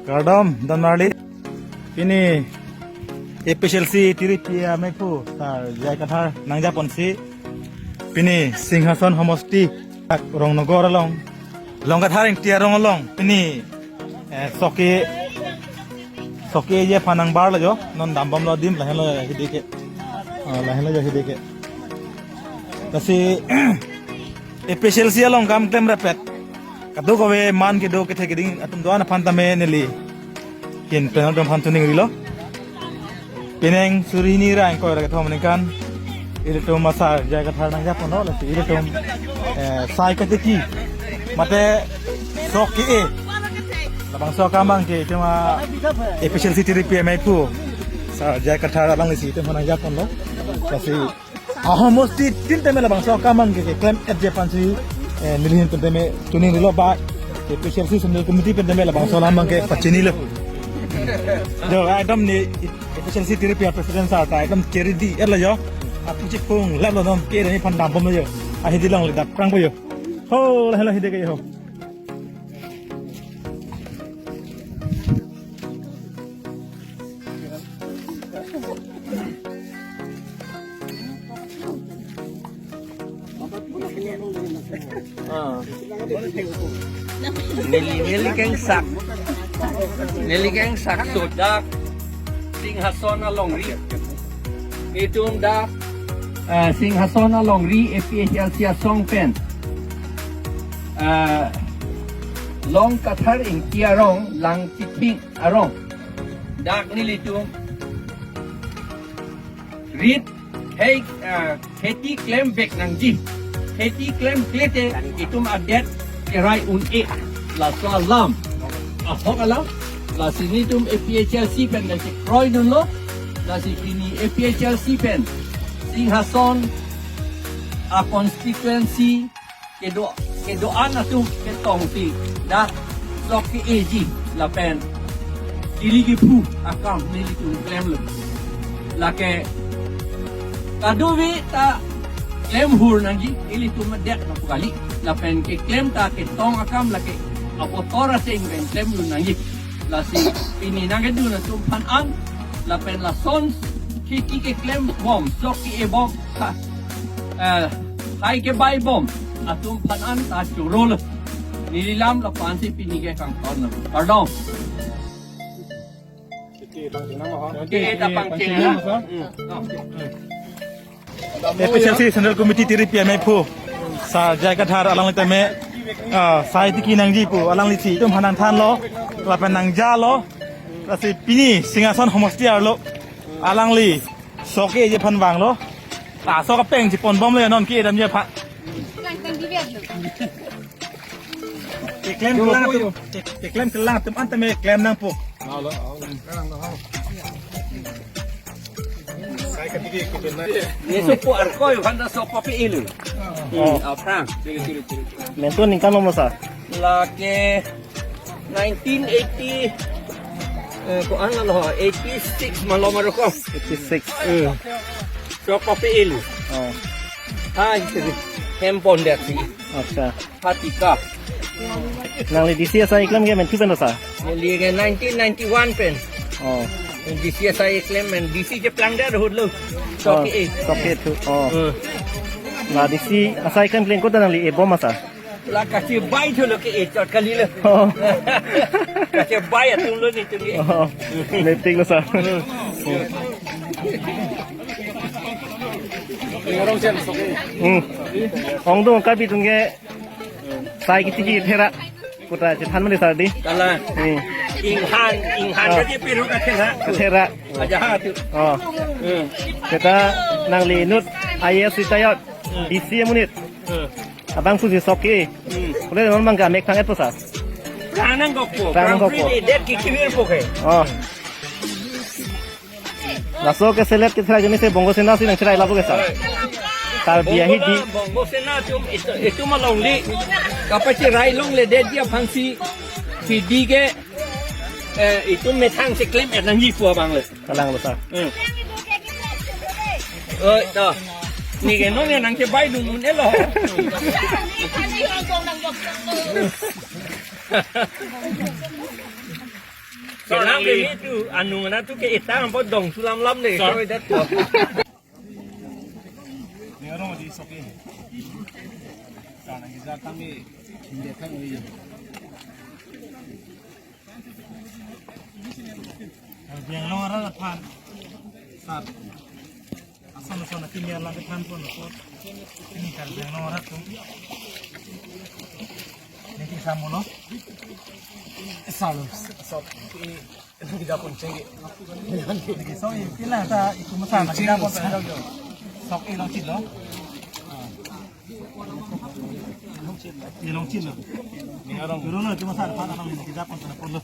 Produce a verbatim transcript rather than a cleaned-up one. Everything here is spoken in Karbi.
Kardom, don marli. Pini A P H L C tiripi ameku, sar J I Kathar nangjaponsi. Pini Singhason homosti, Rongnogor along, Longkathar Ingti arong along. Pini, eh, sok ke, sok ke-eji aphan nangbarlo jo, non dambomlo adim, lahenlo hidi ke. Oh, lahenlo jo hidi ke. Lasi, A P H L C along kam klemrepet. Kadokave man kedo kethe keding atum do-an aphan tame neli kin penang atum aphan tuning rilo. Penang suri hini ra ingkoi ra kethom aningkan ilitum asar J I Kathar nangjaponlo, lasi ilitum, eh, sai katiki mate sok ke-e, labangso akam abang ke itum A P H L C tiripi ameku, sar J I Kathar alanglisi itum aphan nangjaponlo. Lasi ahomosti tin tame labangso akam abang ke, ke klem-etji aphansi, eh, neli ahin pen tame tuning rilo ba, ke A P H L C Central Committee pen tame labangso alam abang ke pachinilo. Jo, ekdom ne A P H L C tiripi a-president sar ta ekdom cheri di-etlo jo. Apuchi phung leplo, non ke-e aphan dambomlo jo. Ahidi longle dap prangpo jo. Ho, lahenlo hidi ke jo. Ah. Neli, neli kengsak. Neli kengsak sodak Singhason alongri. Itum dak, eh, Singhason alongri A P H L C asong pen, eh, Longkathar Ingti arong, Langchithing arong. Dak nelitum rit hei, ah, kheti klem vek nangji. Kheti klemkle te itum adet kerai un-e, laso alam ahok alam. Lasi nelitum A P H L C pen kachekroidunlo. Lasi pini A P H L C pen Singhason a-constituency kedo, kedo-an atum ketongsi dak sok ke-eji lapen ili kiphu akam nelitum klemlo. Lake kadokave ta klem hur nangji, ilitum adet na pu kali. Lapen keklem ta ketong akam lake abotor aseng pen klem hur nangji. Lasi pini nangkedun atum aphan an, lapen lason kheti keklem bom, sok ke-e bom, ha, eh, hai kebai bom atum aphan an ta chorolo. Neli lam lapu-ansi pini ke kangton lo. Kardom. Ke ta pangcheng na? Hmm. A P H L C Central Committee tiripi ameku, sar J I Kathar alangli tame, ah, sai tiki nangji pu alanglisi itum aphan nangthanlo, lapen nangjalo. Lasi pini Singhason homosti arlo alangli sok ke-eji aphan vanglo. Ta sok apeng chiponbomlo, non ke-e damji aphan. Keklem kelang atum, ke-, keklem kelang atum an tame klem nangpo. Ni sopo arkoi aphan ta sok kopi ilu. Hmm, aphrang. Mentu aningkan lo ma sar? Lake nineteen eighty, eh, ko-an lo, eighty-six ma lo ma ro ko. Eighty-six. Hmm. Sok kopi ilu. Oh. Ah, itu. Hempon dia si. Acha. Hatika. Nangli D C asai klem ke mentu pen sar? Neli ke nineteen ninety-one pen. Oh. D C asai klem pen D C cheplang dia ahut lo. Oh, sok ke-e. Sok ke-e thu. Oh. Hmm. La D C asai klemkle ko ta nangli e bom ma sar? La kachebai thulo ke-e chot kali lo. Oh. Kachebai atum lo nelitum ke. Oh. Meeting lo sar. Hmm. Hmm. Ongdung Karbi atum ke sai kitiki thera. Kota chethan mane sar di. Kalang. Hmm. Inghan, inghan. Ah. Kaji piru kathera. Kathera. Aja ha tu. Oh. Hmm. Keta nangli inut I A S retired. Hmm. D C amonit. Hmm. Abang pusi sok ke. Hmm. Kule non mangga mek thang-etpo sar? Prang nangkokpo. Prang nangkokpo. Prang pri det ki kibirpo ke. Oh. Laso ke selet ke thera jeni se Bongo Sena si nangcherai lapu ke sar. Karbi ahi di. Bongo Sena atum itu, itum alongli kapacherai longledetji aphansi, si di ke, eh, itum methang si klem-et nangji pu abang le. Kalang lo sar. Hmm. Oi, to. Neke non ya nangchebaidun un-elo. Kelang demi tu, anung anak tu ke itang apa dong sulam lam deh. Sir. So that tu. Ni orang di sok in. Sana kita kami. Dia kan ni. Karbi Anglong arat aphan. Sir. Ason ason akimi alam kethan pon apot. Ini Karbi Anglong arat atum. Niki samulo. Salu. Sok. Ini kita pon cenggi. Niki sok ini pila ta itu masa na kita pon pen dau jo. Sok ini longchit lo. Ini longchit lo. Ini orang. Dulu no itu masa na pon, ini kita pon pen apot lo.